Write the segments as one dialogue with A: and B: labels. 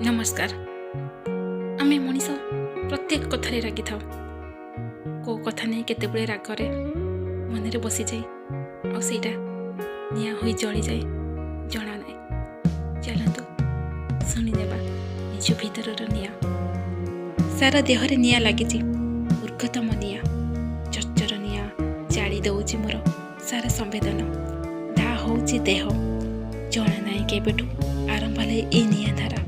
A: ନମସ୍କାର। ଆମେ ମଣିଷ ପ୍ରତ୍ୟେକ କଥାରେ ରାଗିଥାଉ। କେଉଁ କଥା ନେଇ କେତେବେଳେ ରାଗରେ ମନରେ ବସିଯାଏ ଆଉ ସେଇଟା ନିଆଁ ହୋଇ ଜଳିଯାଏ, ଜଣା ନାହିଁ। ଚାଲନ୍ତୁ ଶୁଣିନେବା ନିଜ ଭିତରର ନିଆଁ। ସାରା ଦେହରେ ନିଆଁ ଲାଗିଛି, ଉଗ୍ରତମ ନିଆଁ, ଜର୍ଜର ନିଆଁ ଜାଳି ଦେଉଛି ମୋର ସାରା ସମ୍ବେଦନ। ଦାହ ହେଉଛି ଦେହ। ଜଣା ନାହିଁ କେବେଠୁ ଆରମ୍ଭ ହେଲା ଏଇ ନିଆଁ ଧାରା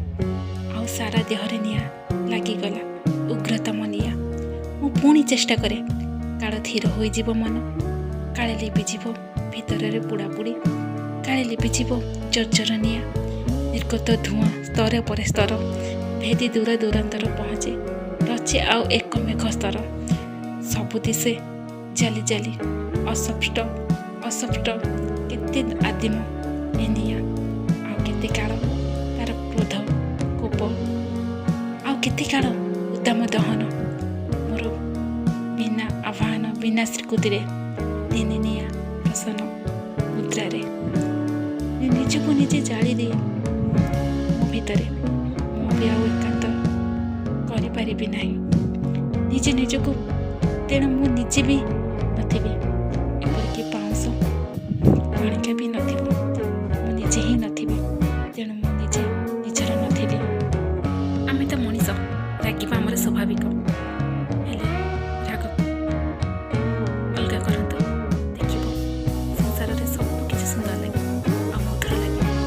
A: ଆଉ ସାରା ଦେହରେ ନିଆଁ ଲାଗିଗଲା, ଉଗ୍ରତମ ନିଆଁ। ମୁଁ ପୁଣି ଚେଷ୍ଟା କରେ, କାଳେ ଧୀର ହୋଇଯିବ ମନ, କାଳେ ଲିଭିଯିବ ଭିତରରେ ପୋଡ଼ାପୋଡ଼ି, କାଳେ ଲିଭିଯିବ ଜର୍ଜର ନିଆଁ। ନିର୍ଗତ ଧୂଆଁ ସ୍ତର ପରେ ସ୍ତର ଭେଦି ଦୂର ଦୂରାନ୍ତର ପହଞ୍ଚେ, ରଚେ ଆଉ ଏକ ମେଘ ସ୍ତର। ସବୁ ଦିଶେ ଜାଲି ଜାଲି, ଅସ୍ପଷ୍ଟ ଅସ୍ପଷ୍ଟ। କେତେ ଆଦିମ ଏ ନିଆଁ! ଆଉ କେତେ କାଳ ତାର କ୍ରୋଧ କୋପ, ଆଉ କେତେ କାଳ ଉଦ୍ଦାମ ଦହନ ମୋର ବିନା ଆହ୍ୱାନ, ବିନା ସ୍ୱୀକୃତିରେ। ଦିନେ ନିଆଁ ପ୍ରସନ୍ନ ମୁଦ୍ରାରେ ନିଜକୁ ନିଜେ ଜାଳି ଦିଏ ମୋ ଭିତରେ। ମୁଁ ବି ଆଉ ଏକାନ୍ତ କରିପାରିବି ନାହିଁ ନିଜେ ନିଜକୁ। ତେଣୁ ମୁଁ ନିଜେ ବି ନଥିବି, ଏପରିକି ପାଉଁଶ କଣିକା ବି ନଥିବ। ମୁଁ ନିଜେ ହିଁ ନଥିବି, ତେଣୁ ମୁଁ ନିଜେ ନିଜର ନଥିଲି। ଆମେ ତ ମଣିଷ।